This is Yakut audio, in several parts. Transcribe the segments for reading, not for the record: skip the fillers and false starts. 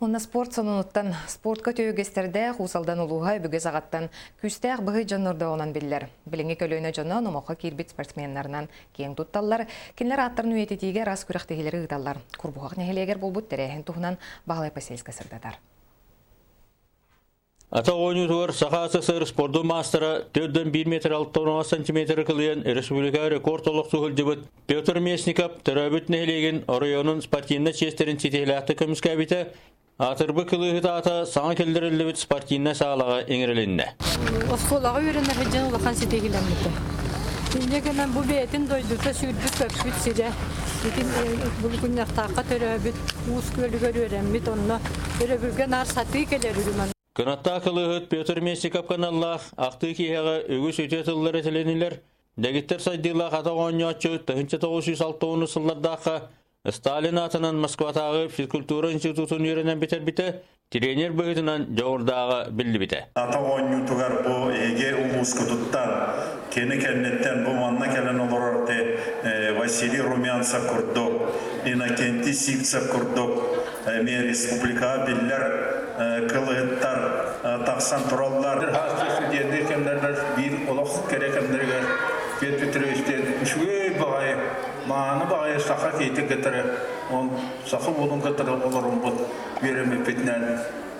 Уонна спорт сонунуттан спортка үгэстэрдээх Уус Алдан улууһа өбүгэ саҕаттан күүстээх быһый дьоннордооҕунан биллэр. Билиҥҥи көлүөнэ дьоно номоххо киирбит спортсменнарынан киэҥ тутталлар. Кинилэр ааттарын үйэтитиигэ араас күрэхтэһиилэри ыыталлар. Курбуһах нэһилиэгэр буолбут тэрээһин туһунан Баһылай Посельскай сырдатар. Ата оонньуутугар Саха СССР спордун маастара 4,1 метр 60 сантиметры кылыйан республика рекорд олохтуу сылдьыбыт Петр Местников төрөөбүт нэһилиэгин оройуонун спортивнай чиэстэрин ситиһилээхтик көмүскээбитэ, аатырбыт кылыыһыт аата саҥа киллэриллибит спортивнай саалаҕа иҥэрилиннэ. Оскуолаҕа үөрэнэ сылдьан улахан ситиһиилэммитэ. Инньэ гынан бу бэйэтин дойдута сүүрбүт-көппүт сирэ, итин Булгунньахтаахха төрөөбүт, Уус Күөлүгэр үөрэммит, онно өрөбүлгэ наар сатыы кэлэр үһү. Кынаттаах кылыыһыт Петр Местников каналлаах ахтыы киэһэҕэ үгүс үтүө тыллар этилинилэр. Дэгиттэр сайдыылаах атах оонньооччу 1960 сыллардаахха Сталин аатынан Москватааҕы физкультура институтун үөрэнэн бүтэрбитэ, тренер быһыытынан дьоҕурдааҕа биллибитэ. Атах оонньуутугар бу эһиги улуускутуттан, кини кэнниттэн бу манна кэлэн олорор Василий Румянцев курдук, Иннокентий Сивцев курдук эмиэ республикаҕа биллэр кылыһыттар тахсан тураллар. Студенныы кэмнэрбэр биир олох кэрэ кэмнэригэр Петр Петрович диэн үчүгэй баҕайы мааны баҕайы саха киһитин кытары он саха уолун кытары олоруммут үөрэммиппитинэн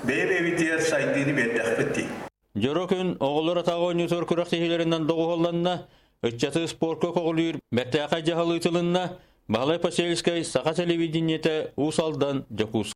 бэйэ-бэйэбитигэр сайдыыны биэрдэхпит дии. Дьоро күн оҕолор атаҕа оонньуутугар күрэхтэһиилэринэн доҕуһуолланна, ыччаты спорка көҕүлүүр бэртээхэй дьаһал ыытылынна, Баһылай Посельскай, Саха телевидениетэ, Уус Алдан, Дьокуускай.